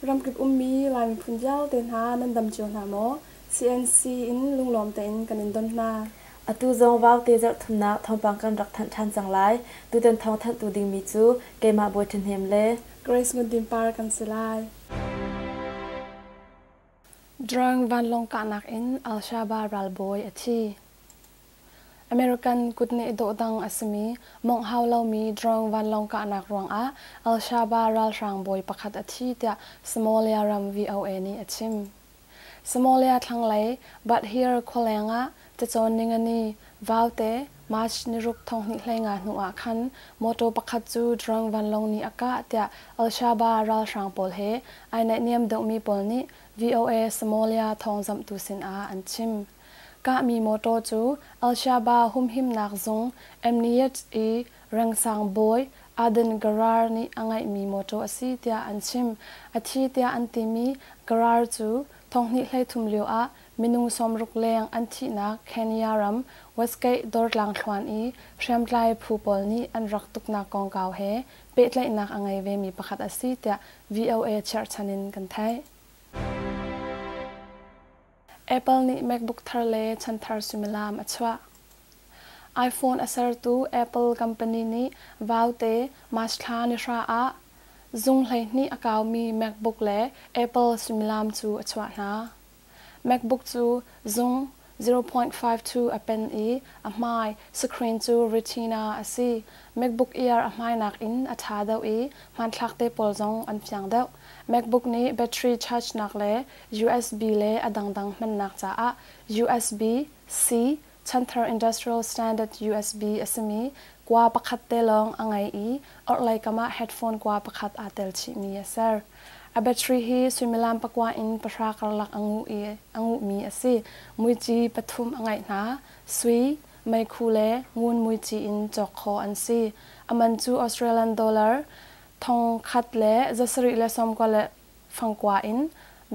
Ramkip ummi Lai miphun vialte hna nan dam cio hna maw? CNC in lunglawm tein kan in don hna. Atu zong Vaute zarhthumnak thawngpang kan rak thanh ṭhan cang lai. Tutan thawng thanhtu dingmi cu keimah Bawi Ṭhahnem le Grace Ngun Tin Par kan si lai. Drone vanlawng kahnak in Al-Shabaab ralbawi a thi. American kutneh dawhdang a simi mawngh hau lomi drone vanlawng kahnak ruangah Al-Shabaab ralhrang bawi pakhat a thi tiah Somalia ram VOA nih a chim. Somalia thlanglei Badhir khualeng ah cacawn ningani Vaute March niruk thonghnih hleinga hnu ah khan mawtaw pakhat cu drone vanlawng nih a kah tiah Al-Shabaab ralhrang pawl he ai naihniam deuhmi pawl nih VOA Somalia thawngzamhtu sinah an chim. Kahmi mawtaw cu Al-Shabaab humhimnak zung Amniyat i rengsang bawi Aden Garar nih a ngeihmi mawtaw a si tiah an chim. A thi tiah an timi Garar cu thonghnih 13 lio ah minung 60 leng an thihnak Kenya ram Westgate dawrtlang thluan i hriamtlai phu pawl nih an rak tuknak kongkau he pehtlaihnak a ngei vemi pakhat a si tiah VOA cherhchan in kan theih. Apple nih MacBook thar le chanthar suimilam a chuah. iPhone a sertu Apple company nih Vaute March thla nihra ah zung 12 a kaumi MacBook le Apple suimilam cu a chuah hna. MacBook cu zung 0.52 a pen i a hmai screen cu Retina a si. MacBook Air a hmainak in a ṭha deuh i hmanthlak te pawl zong an fiang deuh. MacBook nih battery charge nak le USB le a dangdang hmannak caah USB-C chanthar Industrial Standard USB a simi kua pakhat te lawng a ngei i orhlei kam ah headphone kua pakhat aa tel chihmi a ser. A battery hi suimilam 9 in 10 karlak a nguh i a nguhmi a si. Muici pathum a ngeih hna. Sui, meikhu le ngun muici in cawk khawh an si. A man cu Australian dollar 1699 in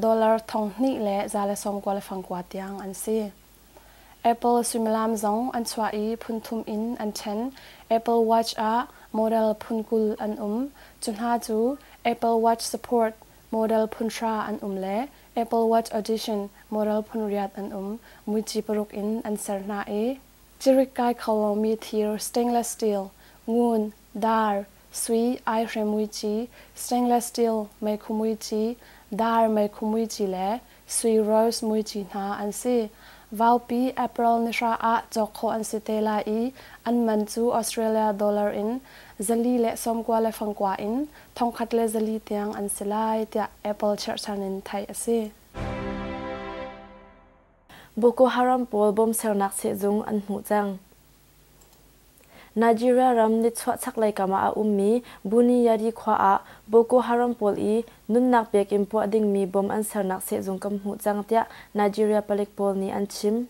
dollar 2199 tiang an si. Apple suimilam zong an chuah i phun thum in an ṭhen. Apple Watch ah model phun 20 an um. Cu hna cu Apple Watch Sport model phun 10 an um le Apple Watch Edition model phun 8 an um. Muici paruk in an ser hna i cirik kai kho lomi thir stainless steel, ngun, dar, sui aihre muici, stainless steel meikhu muici, dar meikhu muici le sui rose muici hna an si. Vaupi April nihra ah cawk khawh an si te lai i an man cu Australia dollar in 499 in 1100 tiang an si lai tiah Apple cherhchan in theih a si. Boko Haram pawl bom sernak sehzung an hmuh cang. Nigeria ram nichuah chaklei kam ah a ummi Buni Yadi khua ah Boko Haram pawl i nunnak pek in puah dingmi bom an sernak sehzung kan hmuh cang tiah Nigeria palik pawl nih an chim.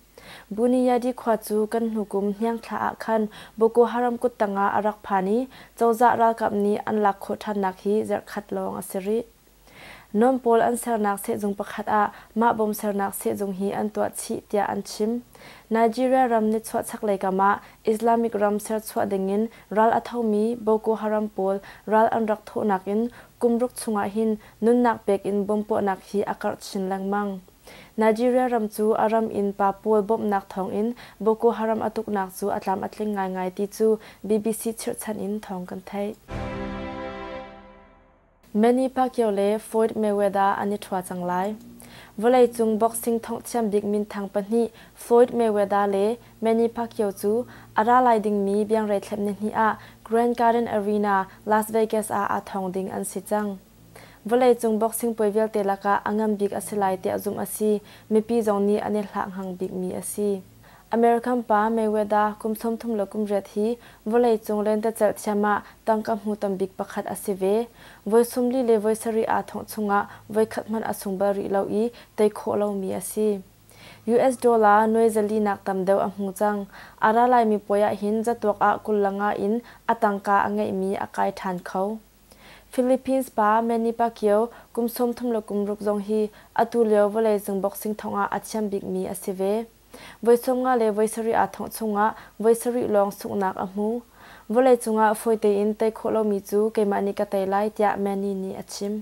Buni Yadi khua cu kan hnu kum hniang thla ah khan Boko Haram kuttang ah a rak phan i cozah ralkap nih an lak khawh ṭhannak hi zarhkhat lawng a si rih. Non pawl an sernak sehzung pakhat ah mah bom sernak sehzung hi an tuah chih tiah an chim. Nigeria ram nichuah chaklei kam ah Islamic ram serchuah dingin ral a thomi Boko Haram pawl ral an rak thawhnak in kum ruk chungah hin nunnak pek in bom puahnak hi a karh chin lengmang. Nigeria ram cu a ram in pa pawl bawmhnak thawngin Boko Haram a tuknak cu a tlam a tling ngaingai ti cu BBC chirhchan in thawng kan theih. Manny Pacquiao le Floyd Mayweather an i ṭhua cang lai. Vawleicung boxing thonghthiam bik minthang pahnih Floyd Mayweather le Manny Pacquiao cu a ra lai dingmi biangreithlep nihnih ah Grand Garden Arena, Las Vegas ah aa thong ding an si cang. Vawleicung boxing puai vialte lakah a ngan bik a si lai tiah zumh a si. Mipi zong nih an i hlahnghang bikmi a si. American pa Mayweather kum 38 hi vawleicung lentecelh thiam ah tangka hmu tam bik pakhat a si ve. Voi 40 le voi 70 aa thongh chungah voikhat hmanh a sung bal rih lo i tei khawh lomi a si. US dollar nuai zali nak tam deuh a hmu cang. A ra laimi puai ah hin zatuak ah 25 in a tangka a ngeihmi a kai ṭhan kho. Philippines pa Manny Pacquiao kum 36 zong hi atu lio vawleicung boxing thongh ah a thiam bikmi a si ve. Voi 50 le voi 70 aa thongh chungah voi 7 lawng sunghnak a hmu. Vawleicung ah fawi tein tei khawh lomi cu keimah nih ka tei lai tiah Manny nih a chim.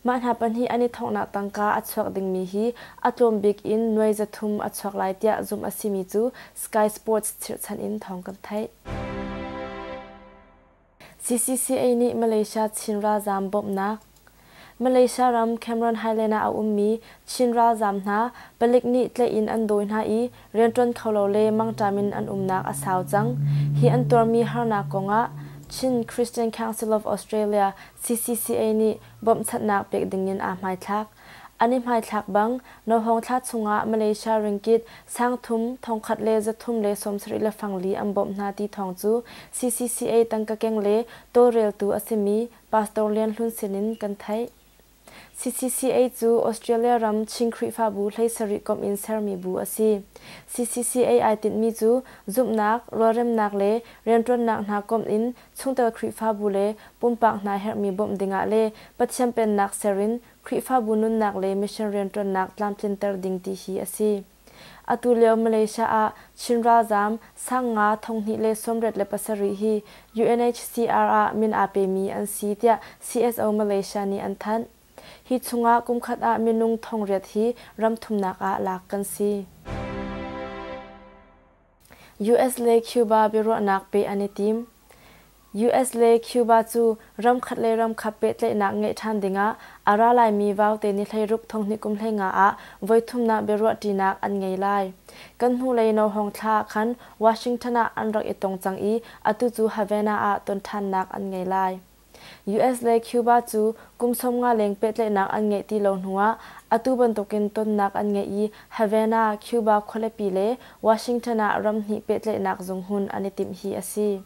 Mah hna pahnih an i thonghnak tangka a chuak dingmi hi a tlawm bik in nuai 300 a chuak lai tiah zumh a simi cu Sky Sports chirhchan in thawng kan theih. CCCA nih Malaysia Chin ralzaam bawmhnak Malaysia ram Cameron Highland ah a ummi Chin ralzaam hna palik nih tlaih in an dawi hna i rianṭuan kho lo le mangṭam in an umnak a sau cang. Hi an tuarmi harnak kongah Chin Christian Council of Australia CCCA nih bawmhchanhnak pek dingin aa hmaithlak. An i hmaithlak bang Nohawng thla chungah Malaysia ringkit 3,000 137 4 an bawmh hna ti thawng cu CCCA tangka keng le tawlreltu a simi Pastor Lian Hlun sinin kan theih. CCCA cu Australia ram Chin Khrihfabu 17 komh in sermi bu a si. CCCA ai tinhmi cu zumhnak, rualremnak le rianṭuannak hna komh in chungtel Khrihfabu le pumpak hna herhmi bawmh dingah le Pathian Pennak ser in Khrihfabu nunnak le mission rianṭuannak tlamtlinter ding ti hi a si. Atu lio Malaysia ah Chin ralzaam 5,000 287 hi UNHCR ah min aa pemi an si tiah CSO Malaysia nih an thanh. Hi chungah kumkhat ah minung 8,000 hi ramthumnak ah lak kan si. US le Cuba biaruahnak peh an i tim. US le Cuba cu ramkhat le ramkhat pehtlaihnak ngeih ṭhan dingah a ra laimi vaute ni 16 thonghnih kum 15 ah voithumnak biaruahṭinak an ngei lai. Kan hnulei nohawng thla ah khan Washington ah an rak i tong cang i atu cu Havana ah ton ṭhannak an ngei lai. US le Cuba cu kum 50 leng pehtlaihnak an ngeih ti lo hnuah atu bantukin tonnak an ngeih i Havana, Cuba khualipi le Washington ah ramhnih pehtlaihnak zung hun an i timh hi a si.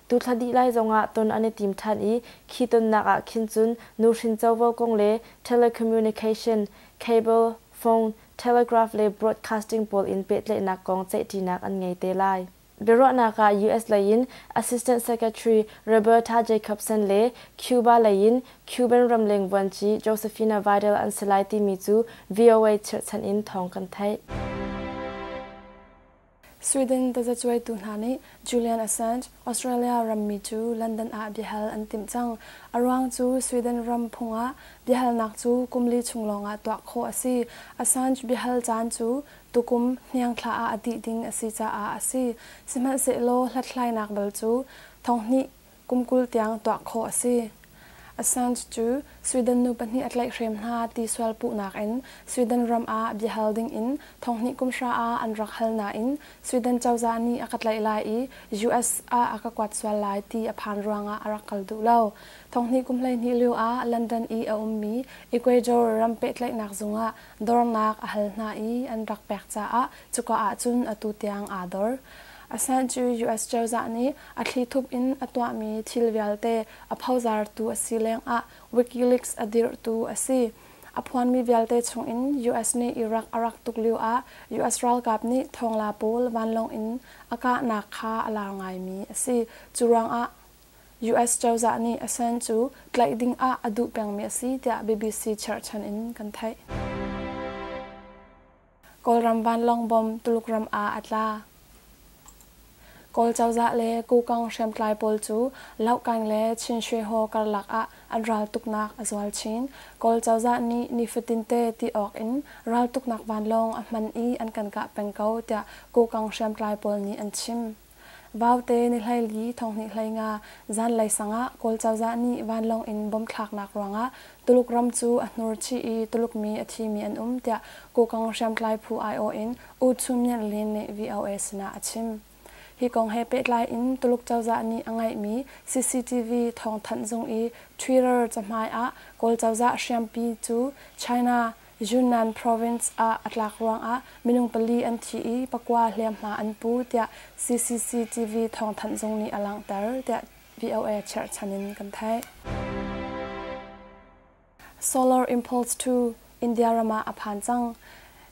Tuthla dih lai zongah ton an i tim ṭhan i khi tonnak ah khin cun nuhrin covo kong le telecommunication, cable, phone, telegraph le broadcasting pawl in pehtlaihnak kong ceihṭinak an ngei te lai. Biaruahnak ah US lei in Assistant Secretary Roberta Jacobson le Cuba lei in Cuban ramleng vuanci Josefina Vidal an si lai timi cu VOA chirhchan in thawng kan theih. Sweden tazacuaitu hna nih Julian Assange, Australia rammi cu London ah biahal an timh cang. A ruang cu Sweden ram phung ah biahalnak cu kum li chung lawngah tuah khawh a si. Assange biahal caan cu tukum hniang thla ah a dih ding a si caah a si. Sihmanhsehlaw hlathlainak bal cu 2000 kum 20 tiang tuah khawh a si. Assange cu Sweden nu pahnih a tlaihhrem hna ti sual puhnak in Sweden ram ah biahal ding in 2000 kum hra ah an rak hal nain Sweden cozah nih a ka tlaih lai i US ah a ka kuat sual lai ti a phan ruangah a rak kal duh lo. 2000 kum 12 lio ah London i a ummi Ecuador ram pehtlaihnak zung ah dornak a hal hna i an rak pek caah cuka ahcun atu tiang aa dor. Assange cu US cozah nih a thlithup in a tuahmi thil vialte a phozartu a si lengah WikiLeaks a dirhtu a si. A phuanmi vialte chungin US nih Iraq a rak tuk lio ah US ralkap nih thongla pawl vanlawng in a kahnak kha a lar ngaimi a si. Cu ruangah US cozah nih Assange cu tlaih ding ah a duh pengmi a si tiah BBC cherhchan in kan theih. Kawlram vanlawng bom Tuluk ram ah a tla. Kawl cozah le Kokang hriamtlai pawl cu Lohkaing le Chin Shwe Haw karlak ah an raltuknak a zual chin. Kawl cozah nih nifatinte ti awk in raltuknak vanlawng a hman i an kan kah peng ko tiah Kokang hriamtlai pawl nih an chim. Vaute ni 14 2015 zanlei sang ah Kawl cozah nih vanlawng in bomb thlaknak ruangah Tuluk ram cu a hnur chih i Tuluk mi a thimi an um tiah Kokang hriamtlai phu aiawh in U Chun Myint Lin nih VOA sinah a chim. Hi kong he pehtlai in Tuluk cozah nih a ngeihmi CCTV thawngthanh zung i Twitter cahmai ah Kawl cozah hriampi cu China Yunnan province ah a tlak ruangah minung pali an thi i pakua hliamhma an pu tiah CCCTV thawngthanh zung nih a langhter tiah VOA cherhchan in kan theih. Solar Impulse 2 India ram ah a phan cang.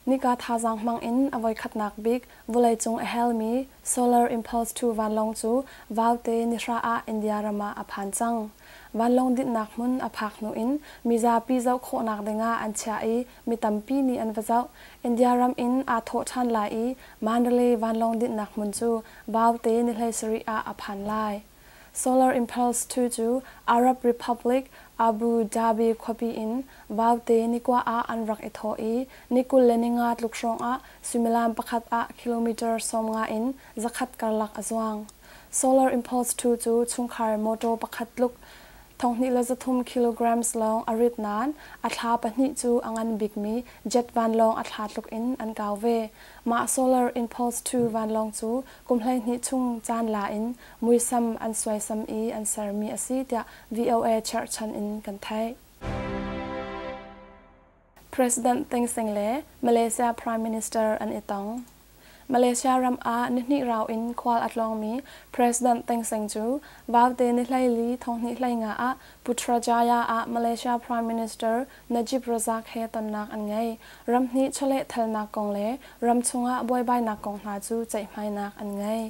Nika thazaang hmang in a voikhatnak bik vawleicung a helmi Solar Impulse 2 vanlawng cu vaute nihra ah India ram ah a phan cang. Vanlawng dinhnak hmun a phak hnu in mizapi zoh khawhnak dingah an chiah i mi tampi nih an va zoh. India ram in aa thawh ṭhan lai i Mandalay vanlawng dinhnak hmun cu vaute ni 17 ah a phan lai. Solar Impulse 2 cu Arab Republic Abu Dhabi khuapi in Vaute nikua ah an rak i thawh i ni 25 tluk hrawng ah suimilam pakhat ah kilometer 50 in 100 karlak a zuang. Solar Impulse 2 cu chungkhar mawṭaw pakhat tluk 2300 kilograms lawng a rit nain a thla pahnih cu a ngan bikmi jet vanlawng a thla tluk in an kau ve. Mah Solar Impulse 2 vanlawng cu kum 12 chung caan la in muisam an suaisam i an sermi a si tiah VOA cherhchan in kan theih. President Thein Sein le Malaysia Prime Minister an i tong. Malaysia ram ah nihnih rau in khual a tlawngmi President Thein Sein cu Vaute ni 14 2015 ah Putrajaya ah Malaysia Prime Minister Najib Razak he tonnak an ngei. Ramhnih chawlehthalnak kong le ram chungah buaibainak kong hna cu ceihmainak an ngei.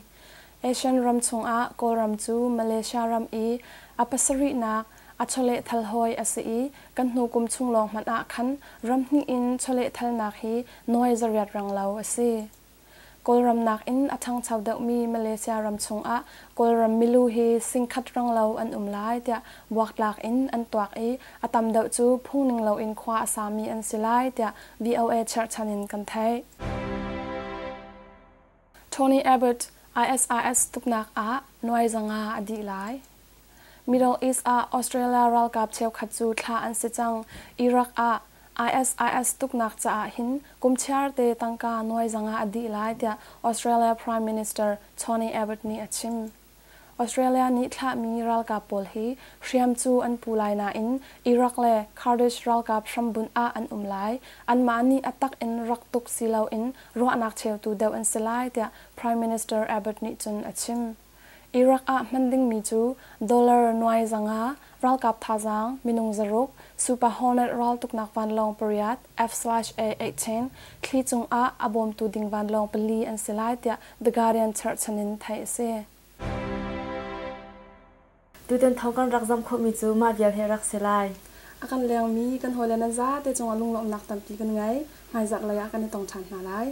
ASEAN ram chungah Kawlram cu Malaysia ram i a pasarihnak a chawlehthal hawi a si i kan hnu kum chung lawng hmanh ah khan ramhnih in chawlehthalnak hi nuai zariat renglo a si. Kawlram nakin a ṭhangcho deuhmi Malaysia ram chungah Kawlram milu hi singkhat renglo an um lai tiah buaktlak in an tuak i a tam deuh cu phungning loin khua a sami an si lai tiah VOA cherhchan in kan theih. Tony Abbott ISIS tuknak ah nuai 500 a dih lai. Middle East ah Australia ralkap cheukhat cu thlah an si cang. Iraq ah ISIS tuknak caah hin kum chiarte tangka nuai 500 a dih lai tiah Australia Prime Minister Tony Abbott nih a chim. Australia nih thlahmi ralkap pawl hi hriam cu an pu lai nain Iraq le Kurdish ralkap hrambunh ah an um lai. Anmah nih a tak in rak tuk si loin ruahnak cheutu deuh an si lai tiah Prime Minister Abbott nih cun a chim. Iraq ah hman dingmi cu dollar nuai 500, ralkap thazaang minung 600, Super Hornet raltuknak vanlawng pariat, F/A-18, thli cungah a bawmtu ding vanlawng pali an si lai tiah The Guardian cherhchan in theih a si. Tutan thawng kan rak zamh khawhmi cu mah vial hi a rak si lai. A kan lengmi kan hawile nan zate cungah lunglawmhnak tampi kan ngei. Hmaizarh lei ah kan i tong ṭhan hna lai.